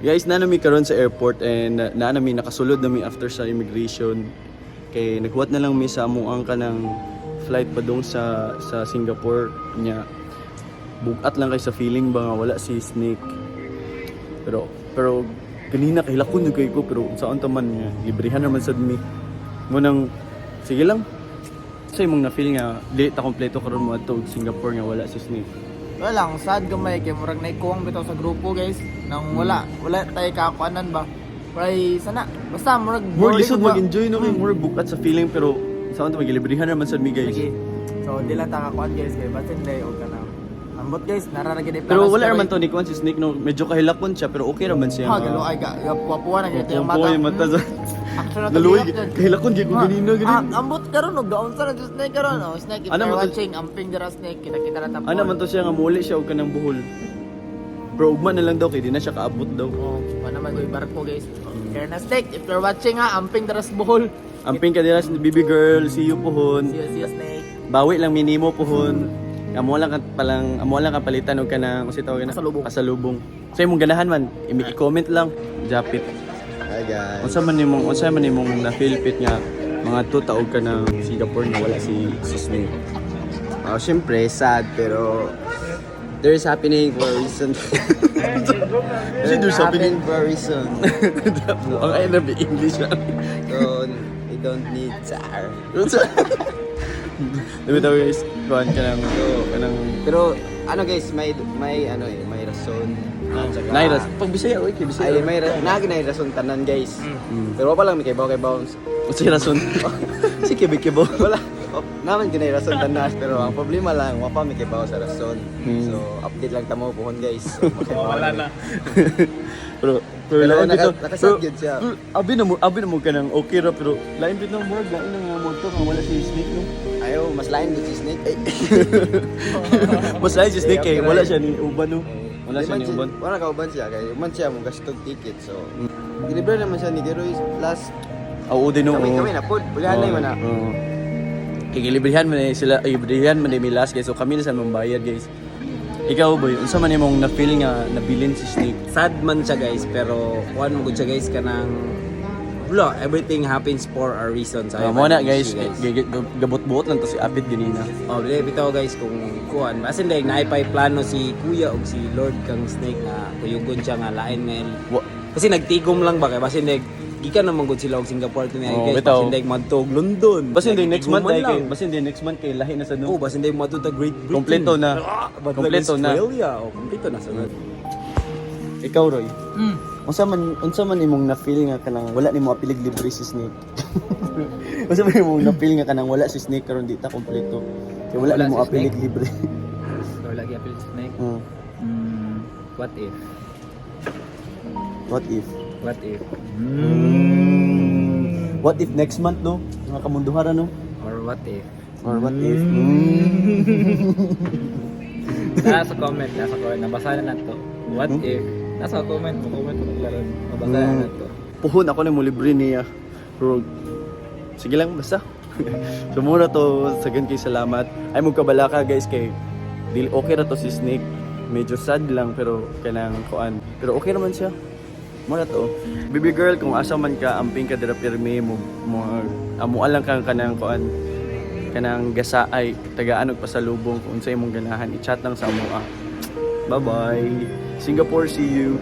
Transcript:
Guys, naa mi karon sa airport and naa mi, nakasulod na mi after sa immigration. Kay naghuwat na lang mi sa amuang kanang flight padung sa Singapore nya. Bugat lang kay sa feeling ba nga wala si Snake. Pero pero ganina kahilakon jud kay ko, pero unsaon ta man nga librihan naman sad mi. Mao nang sige lang. Sa imong na feel nga dili ta kompleto karon mo adto og Singapore nga wala si Snake? Wala lang, sad gamay kay murag naikuwang bitaw sa grupo, guys. Nang wala, wala tayo kakuanan ba. Walay sana. Basta murag More lisod ba? Mag-enjoy no, kay more bukat sa feeling, pero unsaon ta, maglibrihan naman sad mi, guys. Lagi. So di lang ta kakuan, guys, kay basin day og kanang. Ambot, guys, nararagi day. Pero wala raman to ni kuan si Snake no, medyo kahilakon siya pero okay raman siya. Ha, galo ay ga, puwa na gyud yung Puwa mata. yung mata. Action na to. Naluoy, Gihap dyan. kahilakon gyud ko ganina Ah, ganina. ambot karon og gaon sa na Snake karon oh. Snake, if Ano you're man to- watching, amping dira, Snake, kita-kita na tapon. Ano man to siya nga muli siya og kanang buhol. Bro, ugma na lang daw kay di na siya kaabot daw. Oh, wala man ko'y barko, guys. Kaya na, Snake, if you're watching ha, amping dira sa Bohol. Amping ka dira si baby girl, see you pohon. See you, Snake. Bawi lang minimo pohon. Amo lang ka palang amo lang kapalitan og kanang kasi tawag na Pasalubong. Pasalubong. Sa imong ganahan man, i-comment lang. Japit. Hi, guys. Unsa man imong na feel pit nga mga 2 taog ka ng Singapore nga wala si Snake? Oh, syempre, sad, pero there's happening for a reason. Kasi there's happening. For a reason. Ang ay na English lang. So, we don't need tsar. Dami tawag, guys, kuan ka ng kanang Pero, ano guys, may ano eh, may rason. At saka- Nairas. Pag Bisaya, oy, kay Bisaya. Ay, may na rason tanan, guys. Pero wala pa lang may kaybaw kay bounce. Unsay rason? Si kibig kibo. Wala. Oh, naman ginay rason tanan, pero ang problema lang wa pa may kaybaw sa rason. So, update lang tamo pohon, guys. So, wala na. Pero pero Pero lain bitaw. nakasad Pero- gyud siya. Pero abi na mo kanang okay ra, pero lain bitaw mo, lain na nga mo to nga wala si Snake no. Ayaw, mas lain gud si Snake. Ay. Mas lain si Snake kay Eh, okay wala ra. siya ni uban no. Wala Di siya man ni uban. Wala ka uban siya kay man siya mo gastog ticket. So, gilibre naman siya ni Geroy last Oo din no. kami Oo. kami na pod, bulihanay man na. Oo. Kay gilibrihan man eh sila, ay, librihan man eh mi last, guys. So kami na sa mambayad, guys. Ikaw, boy, unsa man imong na feel nga nabilin si Snake? Sad man siya, guys, pero kuan mo gud siya, guys, kanang wala, everything happens for a reason sa Ah, mo na, guys, gabot-buot lang to si Apit ganina. Oh, dili bitaw, guys, kung kuan as in like naay plano si Kuya og si Lord kang Snake nga kuyugon siya nga lain nga kasi nagtigom lang ba kay basin like gikan naman gud sila og Singapore to niya, Oh, guys, bitaw. basin like madto og London. Basin din next month Nagtiguman ay kay lang. basin din next month kay lahi na sa no. Oh, basin day madto ta Great Britain. Kompleto na. Ah, badlag Kompleto na. Australia. Oh, kompleto na sunod. Ikaw, Roy. Unsa man imong na feel nga kanang wala nimo apilig libre si Snake? Unsa man imong na feel nga kanang wala si Snake karon di ta kompleto? Kay wala, Wala nimo si apilig Snake? libre. Wala gyapon si Snake. What if? What if? What if? What if next month no? Mga kamunduhara no? Or what if? Or what if? Nasa comment, nabasa na nato. What if? Nasa comment, mo comment mo naglaro. Nabasa na nato. Puhon ako nimo libre niya. Pero sige lang basta. So muna to sagan kay salamat. Ay magkabala ka, guys, kay dili okay ra to si Snake. Medyo sad lang pero kanang kuan. Pero okay naman siya. Muna to. Baby girl, kung asa man ka, amping ka dira pirmi mo mo amuan lang kang kanang kuan kanang gasa ay tagaan og pasalubong kung unsa imong ganahan i-chat lang sa amoa. Bye-bye. Singapore, see you.